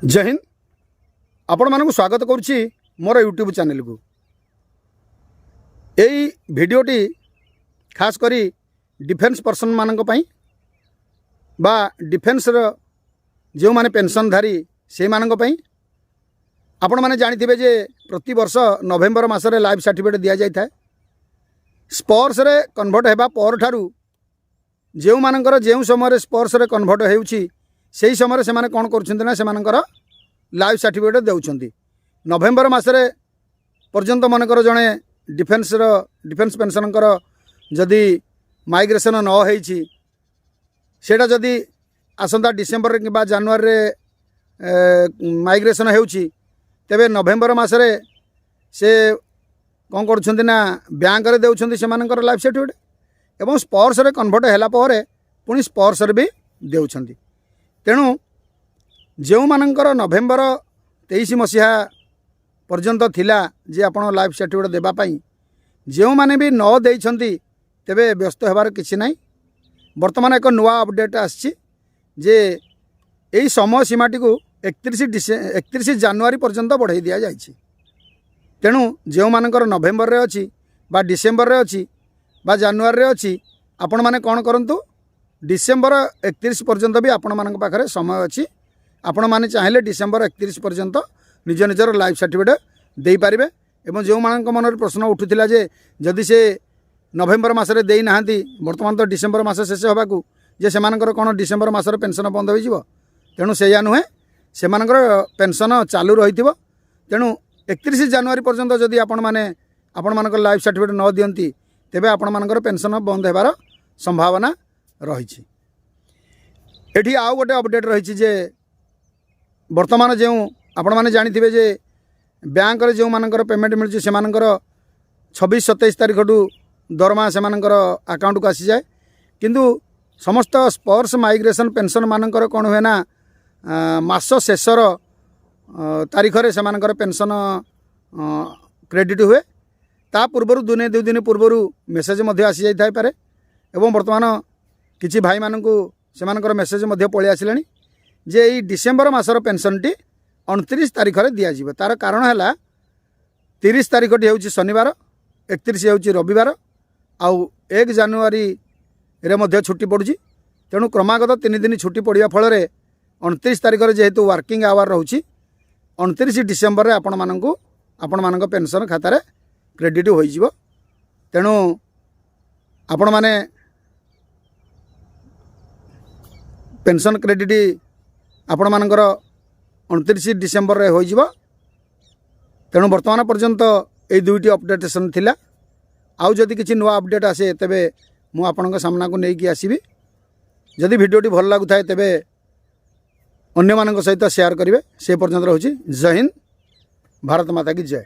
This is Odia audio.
ଜୟ ହିନ୍ଦ। ଆପଣମାନଙ୍କୁ ସ୍ୱାଗତ କରୁଛି ମୋର ୟୁଟ୍ୟୁବ୍ ଚ୍ୟାନେଲକୁ। ଏଇ ଭିଡ଼ିଓଟି ଖାସ୍ କରି ଡିଫେନ୍ସ ପର୍ସନମାନଙ୍କ ପାଇଁ ବା ଡିଫେନ୍ସର ଯେଉଁମାନେ ପେନ୍ସନଧାରୀ, ସେଇମାନଙ୍କ ପାଇଁ। ଆପଣମାନେ ଜାଣିଥିବେ ଯେ ପ୍ରତିବର୍ଷ ନଭେମ୍ବର ମାସରେ ଲାଇଫ୍ ସାର୍ଟିଫିକେଟ୍ ଦିଆଯାଇଥାଏ। ସ୍ପର୍ସରେ କନଭର୍ଟ ହେବା ପରଠାରୁ ଯେଉଁମାନଙ୍କର ଯେଉଁ ସମୟରେ ସ୍ପର୍ସରେ କନଭର୍ଟ ହେଉଛି, ସେହି ସମୟରେ ସେମାନେ କ'ଣ କରୁଛନ୍ତି ନା ସେମାନଙ୍କର ଲାଇଫ୍ ସାର୍ଟିଫିକେଟ୍ ଦେଉଛନ୍ତି। ନଭେମ୍ବର ମାସରେ ପର୍ଯ୍ୟନ୍ତ ମନେକର ଜଣେ ଡିଫେନ୍ସ ପେନ୍ସନଙ୍କର ଯଦି ମାଇଗ୍ରେସନ୍ ନ ହେଇଛି, ସେଇଟା ଯଦି ଆସନ୍ତା ଡିସେମ୍ବରରେ କିମ୍ବା ଜାନୁଆରୀରେ ମାଇଗ୍ରେସନ୍ ହେଉଛି, ତେବେ ନଭେମ୍ବର ମାସରେ ସେ କ'ଣ କରୁଛନ୍ତି ନା ବ୍ୟାଙ୍କରେ ଦେଉଛନ୍ତି ସେମାନଙ୍କର ଲାଇଫ୍ ସାର୍ଟିଫିକେଟ୍ ଏବଂ ସ୍ପର୍ସରେ କନଭର୍ଟ ହେଲା ପରେ ପୁଣି ସ୍ପର୍ସରେ ବି ଦେଉଛନ୍ତି। ତେଣୁ ଯେଉଁମାନଙ୍କର ନଭେମ୍ବର 23 ମସିହା ପର୍ଯ୍ୟନ୍ତ ଥିଲା ଯେ ଆପଣ ଲାଇଫ୍ ସାର୍ଟିଫିକେଟ୍ ଦେବା ପାଇଁ, ଯେଉଁମାନେ ବି ନ ଦେଇଛନ୍ତି, ତେବେ ବ୍ୟସ୍ତ ହେବାର କିଛି ନାହିଁ। ବର୍ତ୍ତମାନ ଏକ ନୂଆ ଅପଡ଼େଟ୍ ଆସିଛି ଯେ ଏହି ସମୟ ସୀମାଟିକୁ 31 ଜାନୁଆରୀ ପର୍ଯ୍ୟନ୍ତ ବଢ଼ାଇ ଦିଆଯାଇଛି। ତେଣୁ ଯେଉଁମାନଙ୍କର ନଭେମ୍ବରରେ ଅଛି ବା ଡିସେମ୍ବରରେ ଅଛି ବା ଜାନୁଆରୀରେ ଅଛି, ଆପଣମାନେ କ'ଣ କରନ୍ତୁ, ଡିସେମ୍ବର 31 ପର୍ଯ୍ୟନ୍ତ ବି ଆପଣମାନଙ୍କ ପାଖରେ ସମୟ ଅଛି। ଆପଣମାନେ ଚାହିଁଲେ ଡିସେମ୍ବର 31 ପର୍ଯ୍ୟନ୍ତ ନିଜ ନିଜର ଲାଇଫ୍ ସାର୍ଟିଫିକେଟ୍ ଦେଇପାରିବେ। ଏବଂ ଯେଉଁମାନଙ୍କ ମନରେ ପ୍ରଶ୍ନ ଉଠୁଥିଲା ଯେ ଯଦି ସେ ନଭେମ୍ବର ମାସରେ ଦେଇନାହାନ୍ତି, ବର୍ତ୍ତମାନ ତ ଡିସେମ୍ବର ମାସ ଶେଷ ହେବାକୁ, ଯେ ସେମାନଙ୍କର କ'ଣ ଡିସେମ୍ବର ମାସର ପେନ୍ସନ୍ ବନ୍ଦ ହୋଇଯିବ? ତେଣୁ ସେଇଆ ନୁହେଁ, ସେମାନଙ୍କର ପେନ୍ସନ୍ ଚାଲୁ ରହିଥିବ। ତେଣୁ 31 ଜାନୁଆରୀ ପର୍ଯ୍ୟନ୍ତ ଯଦି ଆପଣମାନେ ଆପଣମାନଙ୍କର ଲାଇଫ୍ ସାର୍ଟିଫିକେଟ୍ ନ ଦିଅନ୍ତି, ତେବେ ଆପଣମାନଙ୍କର ପେନ୍ସନ୍ ବନ୍ଦ ହେବାର ସମ୍ଭାବନା ରହିଛି। ଏଠି ଆଉ ଗୋଟେ ଅପଡ଼େଟ୍ ରହିଛି ଯେ ବର୍ତ୍ତମାନ ଯେଉଁ ଆପଣମାନେ ଜାଣିଥିବେ ଯେ ବ୍ୟାଙ୍କରେ ଯେଉଁମାନଙ୍କର ପେମେଣ୍ଟ ମିଳୁଛି, ସେମାନଙ୍କର 26 27 ତାରିଖଠୁ ଦରମା ସେମାନଙ୍କର ଆକାଉଣ୍ଟକୁ ଆସିଯାଏ। କିନ୍ତୁ ସମସ୍ତ ସ୍ପର୍ସ ମାଇଗ୍ରେସନ୍ ପେନ୍ସନ୍ ମାନଙ୍କର କ'ଣ ହୁଏ ନା ମାସ ଶେଷର ତାରିଖରେ ସେମାନଙ୍କର ପେନ୍ସନ୍ କ୍ରେଡ଼ିଟ୍ ହୁଏ। ତା ପୂର୍ବରୁ ଦିନେ 2 ଦିନ ପୂର୍ବରୁ ମେସେଜ୍ ମଧ୍ୟ ଆସିଯାଇଥାଇପାରେ। ଏବଂ ବର୍ତ୍ତମାନ କିଛି ଭାଇମାନଙ୍କୁ ସେମାନଙ୍କର ମେସେଜ୍ ମଧ୍ୟ ପଳେଇ ଆସିଲାଣି ଯେ ଏଇ ଡିସେମ୍ବର ମାସର ପେନ୍ସନ୍ଟି 29 ତାରିଖରେ ଦିଆଯିବ। ତା'ର କାରଣ ହେଲା, 30 ତାରିଖଟି ହେଉଛି ଶନିବାର, 31 ହେଉଛି ରବିବାର, ଆଉ 1 ଜାନୁଆରୀରେ ମଧ୍ୟ ଛୁଟି ପଡ଼ୁଛି। ତେଣୁ କ୍ରମାଗତ 3 ଦିନ ଛୁଟି ପଡ଼ିବା ଫଳରେ 29 ତାରିଖରେ ଯେହେତୁ ୱାର୍କିଂ ଆୱାର ରହୁଛି, 29 ଡିସେମ୍ବରରେ ଆପଣମାନଙ୍କୁ ଆପଣମାନଙ୍କ ପେନ୍ସନ୍ ଖାତାରେ କ୍ରେଡ଼ିଟ୍ ହୋଇଯିବ। ତେଣୁ ଆପଣମାନେ ପେନ୍ସନ୍ କ୍ରେଡ଼ିଟ୍ ଆପଣମାନଙ୍କର 29 ଡିସେମ୍ବରରେ ହୋଇଯିବ। ତେଣୁ ବର୍ତ୍ତମାନ ପର୍ଯ୍ୟନ୍ତ ଏଇ ଦୁଇଟି ଅପଡ଼େଟେସନ୍ ଥିଲା। ଆଉ ଯଦି କିଛି ନୂଆ ଅପଡ଼େଟ୍ ଆସେ, ତେବେ ମୁଁ ଆପଣଙ୍କ ସାମ୍ନାକୁ ନେଇକି ଆସିବି। ଯଦି ଭିଡ଼ିଓଟି ଭଲ ଲାଗୁଥାଏ, ତେବେ ଅନ୍ୟମାନଙ୍କ ସହିତ ସେୟାର କରିବେ। ସେ ପର୍ଯ୍ୟନ୍ତ ରହୁଛି। ଜୟ ହିନ୍ଦ, ଭାରତ ମାତା କି ଜୟ।